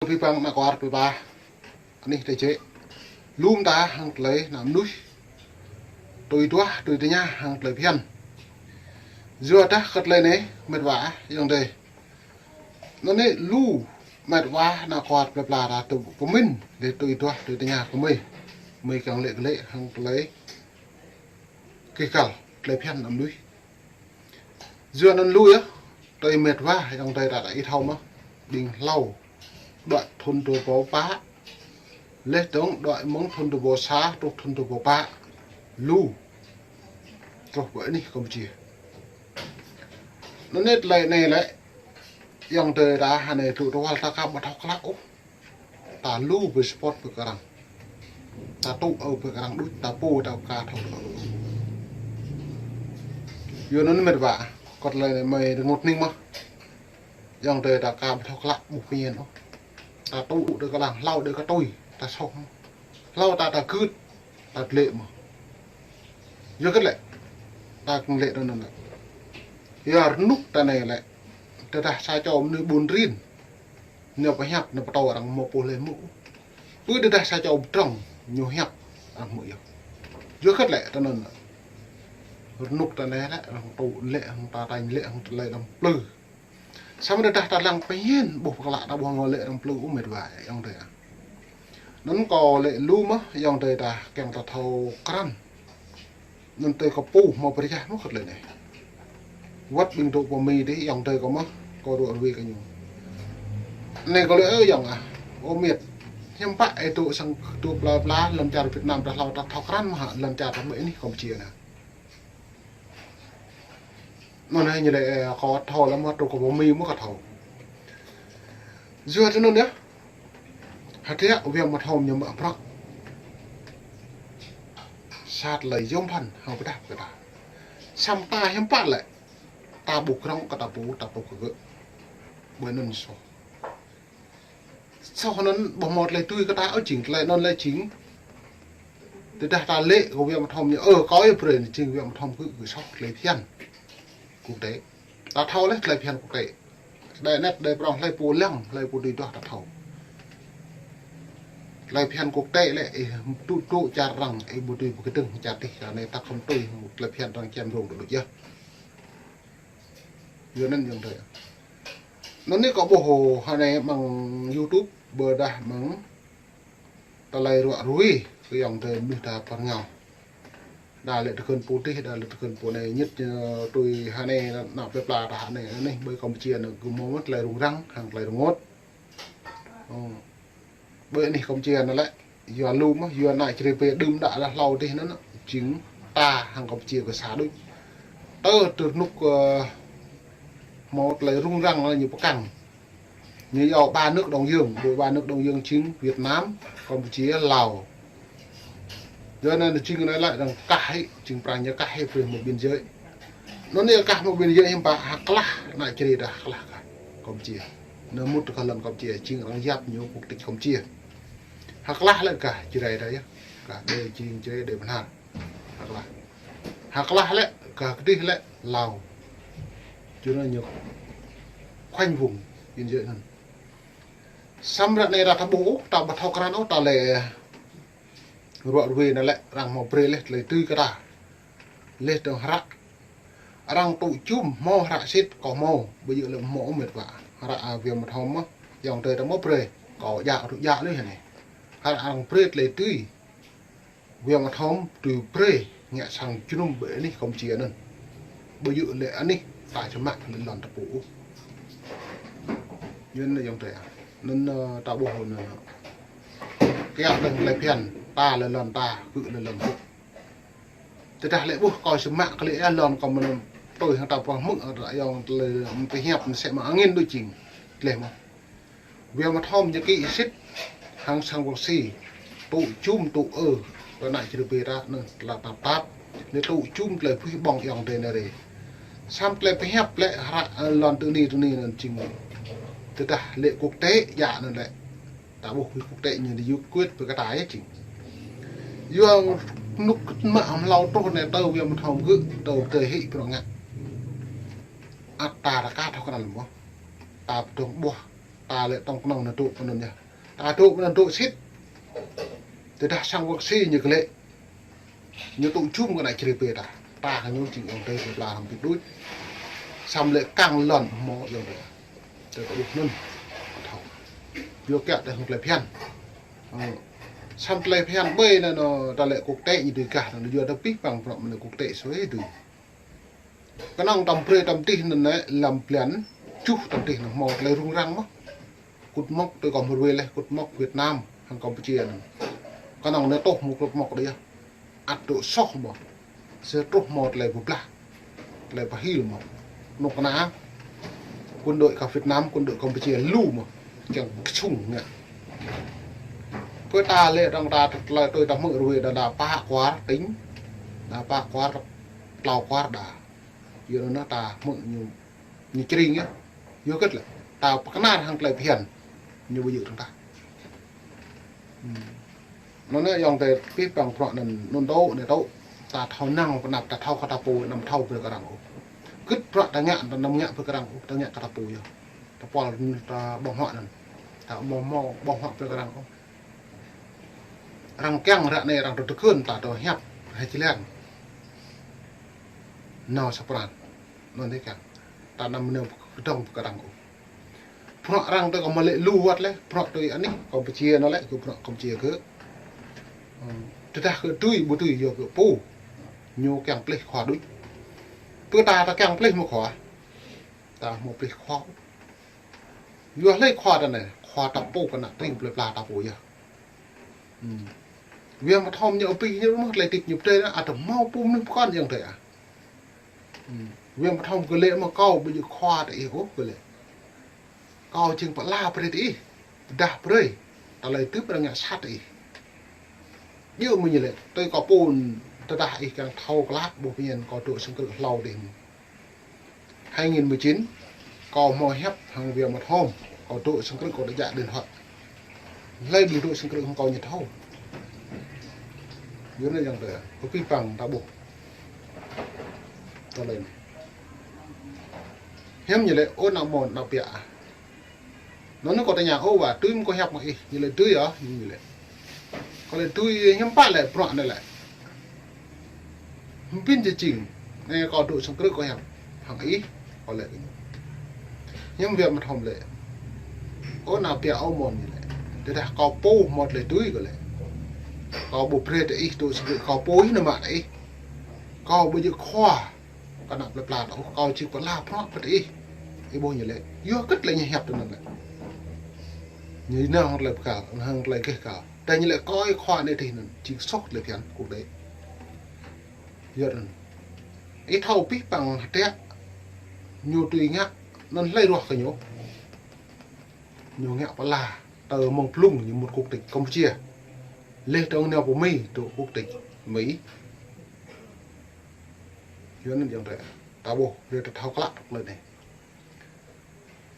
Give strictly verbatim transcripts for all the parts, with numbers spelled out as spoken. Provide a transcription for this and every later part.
Ri păng ană kuar plei pla. Anih tơjĕ. Lŏm ta hăng tơlơi ană mơnuih. Tui duah, tui tơña hăng tơlơi phiăn. Yua dah kơ tơlơi anai, met wa, ayŏng adơi. Anŭn anai lu, met wa, ană kuar plei pla ta tŭ pơmĭn, dêh tui duah, tui tơña kơ mơi. Mơi kiăng lĕ kơ lĕ hăng tơlơi kih kăl, tơlơi phiăn ană mơnuih. Yua anŭn lu yơh, tui met wa, ayŏng adơi ta ih thâo mơ̆, ƀing hlâo. Đuaĭ thŭn dua rơbâo pă. Leh dơ̆ng đuaĭ mơ̆ng thŭn dua rơbâo sa, truh thŭn dua rơbâo pă. Lu. Truh ƀơi anih Kampuchia. Anŭn anai tơlơi anai lĕ, ayŏng adơi ta hơnai tŭ tơwal ta aka ƀu thâo klă ôh. Ta lu ƀơi support ƀơi kơ arăng. Ta tŭ ơ ƀơi kơ arăng đôč, ta pô ta aka thâo klă. Yua anŭn met wa, kơ tơlơi anai mơi rơngot hning mơ̆. Ayŏng adơi ta aka ƀu thâo klă ƀuh pơñen ôh. Ta tŭ đơi kơ arăng, hlâo đơi kơ tui, ta soh. Hlâo ta ta gưt, ta lĕ mơ̆. Yua hơget lĕ, ta kơ̆ng lĕ anŭn anŭn lĕ. Yua rơnŭk ta anai lĕ. Tơdah sa čô mơnuih ƀun rin. Ñu pơhiăp, ñu pơtô arăng mơ̆ pô lĕ mơ̆. Ƀu tơdah sa čô pơdrŏng, ñu hiăp arăng mơ̆ yơh. Yua hơget lĕ, ta anŭn lĕ. Rơnŭk ta anai lĕ, arăng tŭ lĕ, arăng ta tañ lĕ, arăng tơlơi arăng plư. Samơ̆ tơdah ta lăng pơhiăp, ƀuh pơklă ta ƀuh ngă lĕ arăng plư ôh met wa, ayŏng adơi ah. Anŭn kâo lĕ lu mơ̆, ayŏng adơi ta kiăng ta thâo krăn. Anŭn tui kâo pô hmâo pơrơyah mơ̆ kơ tơlơi anai. Wơ̆t ƀing dŏ pơ Mi dih, ayŏng adơi kâo mơ̆, kâo rơwang rơwe kơ ñu. Anai kâo lĕ ơ ayŏng ah, ơ met. Hiư̆m pă ih dŏ sang dŏ plei pla, lŏn čar Việt Nam ta hlâo ta thâo krăn mơ̆ hă, lŏn čar ta ƀơi anih Kampuchia anai. Anŭn anai ñu lĕ, ơ, kâo thâo lăm mơ̆ truh kơ pơ Mi mơ̆ kâo thâo. Yua tui anŭn yơh. Hơtiă Wia Mơthom ñu mă prăk. Sa tơlơi yôm phăn hăng pơdah pơdah. Samơ̆ ta hiư̆m pă lĕ. Ta ƀu krŏng kơ ta pô, ta pô kơ gơ̆. Ƀơi anŭn soh. Soh anŭn ƀu hmâo tơlơi tui kơ ta ôh jing, tơlơi anŭn lĕ jing. Tơdah ta lĕ kơ Wia Mơthom ñu, ơ, kâo yơh brơi anai jing Wia Mơthom gơ̆, gơ̆ soh tơlơi phiăn quốc tế. Ta thâo leh tơlơi phiăn quốc tế. Đơi anet, đơi prŏng, hlơi pô lăng, hlơi pô tui duah ta thâo. Tơlơi phiăn quốc tế lĕ, ih tŭ tŭ čar arăng, ih ƀu tui pơkơdơ̆ng čar dih, čar anai ta khŏm tui, tơlơi phiăn arăng čem rông đôč yơh. Yua anŭn ayŏng adơi. Anŭn anai kâo ƀuh hơnai mơ̆ng YouTube, ƀôdah mơ̆ng tơlơi rơwang rơwe, kơ ayŏng adơi mơnuih ta pơrơngao. Đa lĕ tơkơn pô dih, đa lĕ tơkơn pô anai, ñit, ơ, tui hơnai ană plei pla ta hơnai, anai ƀơi Kampuchia anai gơ̆ hmâo mơ̆ tơlơi rŭng răng, hăng tơlơi rơngot. Ơ. Ƀơi anih Kampuchia anai lĕ, yua lu mơ̆, yua ană čơrê pê đưm đă đa hlâo dih anŭn, jing ta hăng Kampuchia kơ sa đôč. Tơ tơnŭk, ơ, hmâo tơlơi rŭng răng anŭn ñu pơkăng. Ñu yua ba nước Đông Dương, ƀơi ba nước Đông Dương jing Việt Nam, Kampuchia, Lào. Yua anŭn jing anai lĕ arăng kah hĭ, jing Prăng ñu kah hĭ brơi hmâo biên giới. Anŭn ñu kah hmâo biên giới hiư̆m pă hơklah, ană čơrê ta hơklah kah Kampuchia. Anŭn mŭt kơ lŏn Kampuchia, jing arăng yap ñu quốc tịch Kampuchia. Hơklah lĕ kah Jrai ta yơh. Kah đơi jing Jrai đơi Bahnar. Hơklah. Hơklah lĕ kah kơdih lĕ Lào. Yua anŭn ñu khoanh vùng biên giới anŭn. Samơ̆ ră anai ta ƀu ôh, ta ƀu thâo krăn ôh, ta lĕ rơwang rơwe anŭn lĕ arăng hmâo brơi leh tơlơi tui kơ ta. Leh dơ̆ng hră. Arăng tŭ jum hmâo hră sĭt kâo hmâo, ƀu djơ̆ lĕ hmâo ôh met wa. Hră, ơ, Wia Mơthom mơ̆, ayŏng adơi ta hmâo brơi, kâo djă, tŭ djă leh anai. Hră arăng brơi tơlơi tui. Wia Mơthom tui brơi ngă sang jơnum ƀơi anih Kampuchia anŭn. Ƀu djơ̆ lĕ anih ta čơmă lĕ lŏn ta pô ôh. Yua anŭn ayŏng adơi. Anŭn, ơ, ta ƀuh anŭn. Kiăng dơ̆ng tơlơi phiăn, ta lĕ lŏn ta, gơ̆ lĕ lŏn gơ̆. Tơdah lĕ ƀuh kâo čơmă kơ lĕ ơ lŏn kâo mơnơ̆ng tui hăng ta pơhiăp mơ̆ng, ơ, ayŏng tơlơi pơhiăp mơsĕ mă angin đôč jing. Tơlơi mơ̆. Wia Mơthom ñu kĭ sĭt hăng sang Wang Si. Tŭ jum tŭ ơ, kơ ană čơrê pê ta anŭn tơlơi tap tap. Ñu tŭ jum tơlơi pơhiăp ƀơ̆ng ayŏng adơi anai rê. Samơ̆ tơlơi pơhiăp lĕ hră, ơ, lŏn tơ anai tơ anai anŭn jing. Tơdah lĕ quốc tế djă anŭn lĕ. Ta ƀuh quốc tế ñu đi yŭ quyết ƀơi kơ ta yơh jing. Yua rơnŭk kơ̆t mă hăm hlâo truh anai tơ Wia Mơthom gơ̆, tơ tơ hĭ prŏng ngă. Ăt ta rơka thâo krăn lăm ƀuh. Ta pơdơ̆ng ƀuh. Ta lĕ tŏng kơnơ̆ng anŭn dŏ pơ anŭn yơh. Ta dŏ pơ anŭn dŏ sĭt. Tơdah sang wơ̆k si ñu kơ lĕ. Ñu tŭ jum kơ ană čri pê ta. Ta kơ ñu jing ayŏng adơi plơi pla hrŏm hơbĭt đôč. Samơ̆ lĕ kăng lŏn hmâo ayŏng adơi. Tơ kơ ƀuh anŭn. Thâo. Yua kiăng tơ hăng tơlơi phiăn. Ơ. Samơ̆ tơlơi phiăn ƀơi anŭn, anŭn, ta lĕ quốc tế ñu dưi gah anŭn yua tơ pih păng prŏ mơ̆n quốc tế sui dưi. Kơnơ̆ng tơm brơi tơm tih anŭn lĕ lăm blan, juh tơm tih anŭn hmâo tơlơi rŭng răng mơ̆n. Kŭt mŏk tui kơ mơruê leh, kŭt mŏk Việt Nam hăng Campuchia anŭn. Kơnơ̆ng anŭn tŏh mơ̆ kŭt mŏk đơi yơh. Ăt dŏ soh mơ̆n. Sơtruh hmâo tơlơi pơblah. Tơlơi pơhil mơ̆n. Nŭk kơna. Quân đội kơ Việt Nam, quân đội Campuchia lu mơ̆n. Kiăng kơsŭng ngă. Pơ ta lĕ arăng ta tơlơi tui ta hmư̆ ruai đa đa pă kuar tỉnh. Đa pă kuar, klâo kuar đa. Yua anŭn ta hmư̆ ñu, ñu čring yơh. Yua kơ lĕ ta pơkơnar hăng tơlơi phiăn. Ñu ƀu djơ̆ tơ̆ng ta. Anŭn anai ayŏng adơi pih păng prŏ anŭn, anŭn dŏ anai dŏ. Ta thâo năng pơ anăp, ta thâo kơ ta pô, anăm thâo brơi kơ arăng ôh. Gĭt prŏ ta ngă, ta anăm ngă brơi kơ arăng ôh, ta ngă kơ ta pô yơh. Ta pol ta ƀơ̆ng huă anŭn. Ta ƀơ̆ng huă, ƀơ̆ng huă brơi kơ arăng ôh. Arăng kiăng ră anai arăng tơ tơkơn ta tơ hiăp, hai čơleng. Nao sa pran. Anŭn dih kiăng. Ta anăm nao kơdŏng brơi kơ arăng ôh. Prŏ arăng tơ kơ mă lĕ lu wơ̆t leh, prŏ tui anih, Campuchia anŭn lĕ, kơ prŏ Campuchia kơ. Ơ, tơdah kơ tui, ƀu tui yua kơ pô. Ñu kiăng plih khua đôč. Pơ ta ta kiăng plih mơ̆ khua. Ta hmâo plih khua. Yua hlơi khua ta anai, khua ta pô kơ ană tring plơi pla ta pô yơh. Wia mơthom ñu abih ñu mơ̆ tơlơi tip ñu pơdơi anŭn, ăt hmâo pô mơnuih pơkŏn ayŏng adơi ah. Wia mơthom kơ lĕ mơ̆ kâo ƀu djơ̆ khua ta ih ôh kơ lĕ. Kâo jing pơala brơi ta ih. Pơdah brơi. Tơlơi tưp arăng ngă sat ta ih. Djơ̆ mơ̆ ñu lĕ, tui kâo pô tơdah ih kiăng thâo klă ƀuh pơñen kâo dŏ sang krư̆ hlâo dih. Hai nghìn mười chín, kâo hmâo hiăp hăng wia mơthom, kâo dŏ sang krư̆ kâo đa djă điện thoại. Hlơi ƀu dŏ sang krư̆ hăng kâo ñu thâo. Yua anŭn ayŏng adơi, kơ pih păng ta ƀuh. Tơlơi anai. Hiư̆m ñu lĕ, ơ ană mơ̆n, ană piă ah. Anŭn kâo tơña, ơ wa, tui mơ̆ kâo hiăp hăng ih, ñu lĕ tui yơh, ñu lĕ. Kâo lĕ tui hiư̆m pă lĕ, prŏ anai lĕ. Hơbĭn jing, anai kâo dŏ sang krư̆ kâo hiăp hăng ih, kâo lĕ. Hiư̆m wia mơthom lĕ. Ơ ană piă ơ mơ̆n ñu lĕ. Tơdah kâo pô hmâo tơlơi tui kâo lĕ. Kâo ƀu brơi ta ih dŏ sang krư̆ kâo pô ih anăm mă ta ih. Kâo ƀu djơ̆ khua. Kơ ană plơi pla ta ôh, kâo jing pơala prŏ pơ ta ih. Ih ƀuh ñu lĕ. Yua kơ lĕ ñu hiăp tui anŭn lĕ. Ñu nao hăng tơlơi pơkal, hăng tơlơi gêh kal. Tơdah ñu lĕ kơ ih khua anai dih anŭn, jing soh tơlơi phiăn quốc tế. Yua anŭn. Ih thâo pih păng hơdră ñu tui ngă, anŭn hlơi ruah kơ ñu. Ñu ngă pơala, tơ mơ̆ng blung ñu mŭt quốc tịch Campuchia. Leh dơ̆ng nao pơ Mi, dŏ quốc tịch Mi. Yua anŭn ayŏng adơi. Ta ƀuh, brơi ta thâo klă tơlơi anai.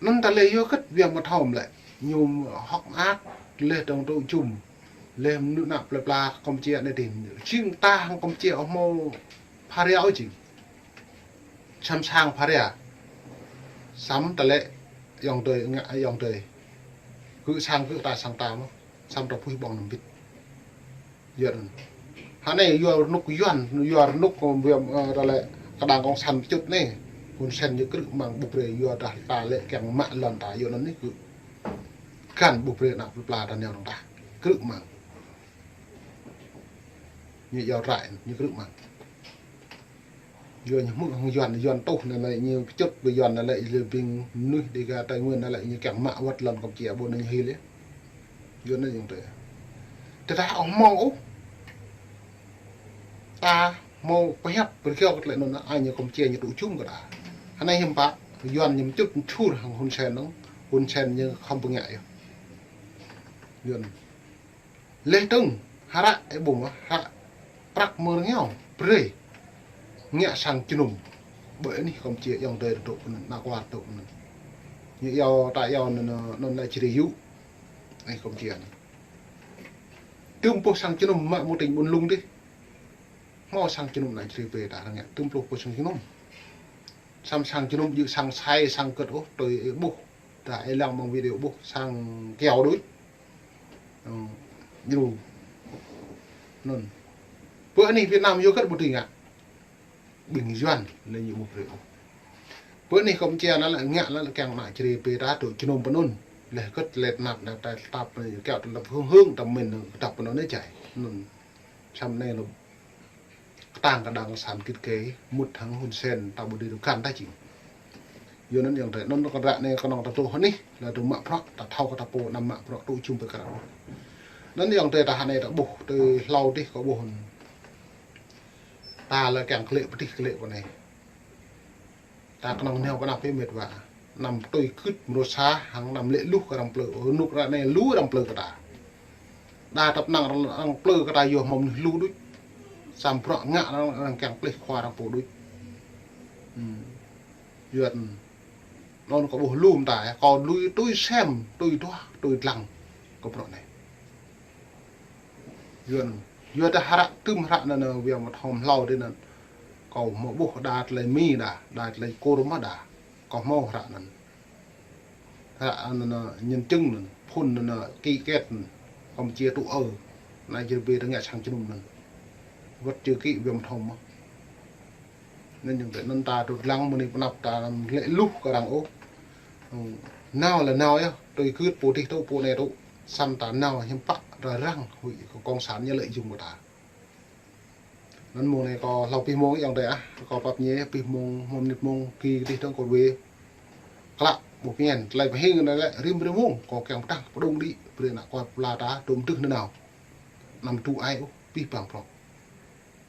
Anŭn ta lĕ yua kơ wia mơthom lĕ. Ñu hŏk mơak, leh dơ̆ng dŏ jum. Leh mơnuih ană plơi pla Campuchia anai dih. Jing ta hăng Campuchia ƀu hmâo pha ria ôh jing. Săm sang pha ria. Săm ta lĕ ayŏng adơi, ngă ayŏng adơi. Kơ sang kơ ta sang ta mơ̆n. Săm ta pui ƀơ̆ng anăm bĭt. Yua anŭn. Hă anai yua rơnŭk Yuan, yua rơnŭk kơ wia, ơ, ta lĕ kơđang kông săn pơčŭt anai. Hun Sen ñu krư̆ mơ̆ng ƀu brơi yua dah ta lĕ kiăng mă lŏn ta yua anŭn anai kơ. Găn ƀu brơi ană plơi pla ta nao dơ̆ng ta. Krư̆ mơ̆ng. Ñu yua rai, ñu krư̆ mơ̆ng. Yua ñu hmư̆ hăng Yuan, Yuan tuh anai lĕ ñu pơčŭt ƀơi Yuan anai lĕ, lĕ ƀing mơnuih Đêga Tây Nguyên anai lĕ ñu kiăng mă wơ̆t lŏn Campuchia ƀu anŭn hil yơh. Yua anŭn ayŏng adơi. Tơdah ôh hmâo ôh. Ta hmâo pơhiăp pơrơkâo kơ tơlơi anŭn ai ñu Campuchia ñu tŭ jum kơ ta. Hă anai hiư̆m pă, Yuan ñu pơčŭt čur hăng Hun Sen anŭn, Hun Sen ñu khŏm pơngă yơh. Yuan. Leh dơ̆ng, hră ih ƀuh mơ̆, hră prăk mơ̆ng rơngiao, brơi. Ngă sang jơnum. Ƀơi anih Campuchia ayŏng adơi dŏ pơ anŭn, ană kuar dŏ pơ anŭn. Ñu iâu ta iâu anŭn, anŭn ană čri yŭ. Anih Campuchia anŭn. Tơm boh sang jơnum mă mơ̆ng tỉnh Ƀun Lung dih. Hmâo sang jơnum ană čri pê ta rơngiao. Tơm pluh boh sang jơnum. Săm sang jơnum djơ̆ sang sai, sang kơt ôh, tui ih ƀuh. Ta ih lăng mơ̆ng video ƀuh sang kiao đuč. Ơ, ñu. Anŭn. Pơ anih Việt Nam yua hơget ƀu dưi ngă. Ƀing Yuan lĕ ñu ƀu brơi ôh. Pơ anih Kampuchia anai lĕ ngă lĕ kiăng ană čri pê ta tŭ jơnum pơ anŭn. Lĕ hơget lĕ tơnap anai ta tap anai kiao tơlăp hơng hơng ta min tap pơ anŭn anai jai. Anŭn. Samơ̆ anai lĕ kơtang kơdang san kĭt kê mŭt hăng Hun Sen ta ƀu dưi tŭ găn ta jing. Yua anŭn ayŏng adơi, anŭn kơ ră anai kơnơ̆ng ta tŭ hơnih, lĕ tŭ mă bruă, ta thâo kơ ta pô anăm mă bruă tŭ jum pơkra. Anŭn ayŏng adơi ta hơnai ta ƀuh, tui hlâo dih kơ ƀuh. Ta lĕ kiăng klĕ pơdih klĕ pơ anai. Ta kơnơ̆ng nao pơ anăp pơ met wa. Anăm tui kưt mrô sa, hăng anăm lĕ luh kơ arăng plư. Ơ, rơnŭk ră anai lu arăng plư kơ ta. Đa tăp năng arăng, arăng plư kơ ta yua mơ̆ng mơnuih lu đuč. Samơ̆ bruă ngă arăng, arăng kiăng plih khua arăng pô đuč. Hmm. Yuan. Anŭn kâo ƀuh lum ta, kâo lui tui sem, tui duah, tui dlăng kơ bruă anai. Yuan, yua dah hră tơm hră anŭn, anŭn, wia mơ̆ thom hlâo dih anŭn. Kâo hmâo ƀuh đa tơlơi Mi đa, đa tơlơi Kur mơ̆ đa. Kâo hmâo hră anŭn. Hră anŭn, anŭn, nhân chứng anŭn, phun anŭn, anŭn, ký kết anŭn. Kâo mơ̆ či tŭ ơ. Anai jơr bê tơngă sang jơnum anŭn. Wơ̆t chữ ký wia mơ̆ thom mơ̆. Anŭn ayŏng adơi, anŭn ta tŭ dlăng mơ̆ng anai pơ anăp ta anăm lĕ luh kơ arăng ôh. Nao lĕ nao yơh, tui kưt pô dih tŭ pô anai tŭ. Samơ̆ ta nao hiư̆m pă arăng huĭ kơ cộng sản ñu lợi dụng kơ ta. Anŭn mơ̆ng anai kâo hlâo pih mông ayŏng adơi ah, kâo pap ñe pih mông, mông mơnit mông, ki kơ dih dơ̆ng kâo wê. Klă, ƀu pơñen, tơlơi pơhing anai lĕ rĭm rĭm mông, kâo kiăng pơtăng, pơdŏng đĭ, brơi ană kual pla ta, dŏm dưh nanao. Anăm tŭ ai ôh, pih păng prŏk.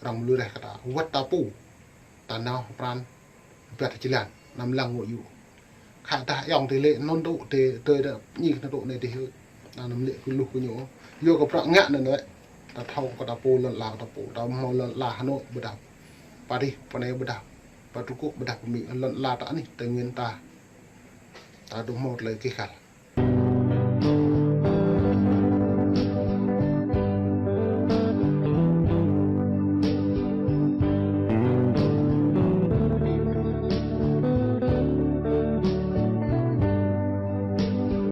Arăng mơ̆ lui reh kơ ta, wơ̆t ta pô. Ta nao pran, biă ta jơlan, anăm lăng ngŏ yŭ. Khă dah ayŏng adơi lĕ anŭn tŭ, tê, tê đa, ñik anŭn tŭ anai dih. Anăm lĕ kơ luh kơ ñu. Yua kơ bruă ngă anŭn lĕ. Ta thâo kơ ta pô lŏn ala kơ ta pô. Ta hmâo lŏn ala Hà Nội ƀôdah. Paris, pơ anai ƀôdah. Pơ Trung Quốc ƀôdah pơ Mi. Lŏn ala ta anih, Tây Nguyên ta. Ta dŏ hmâo tơlơi kih kăl.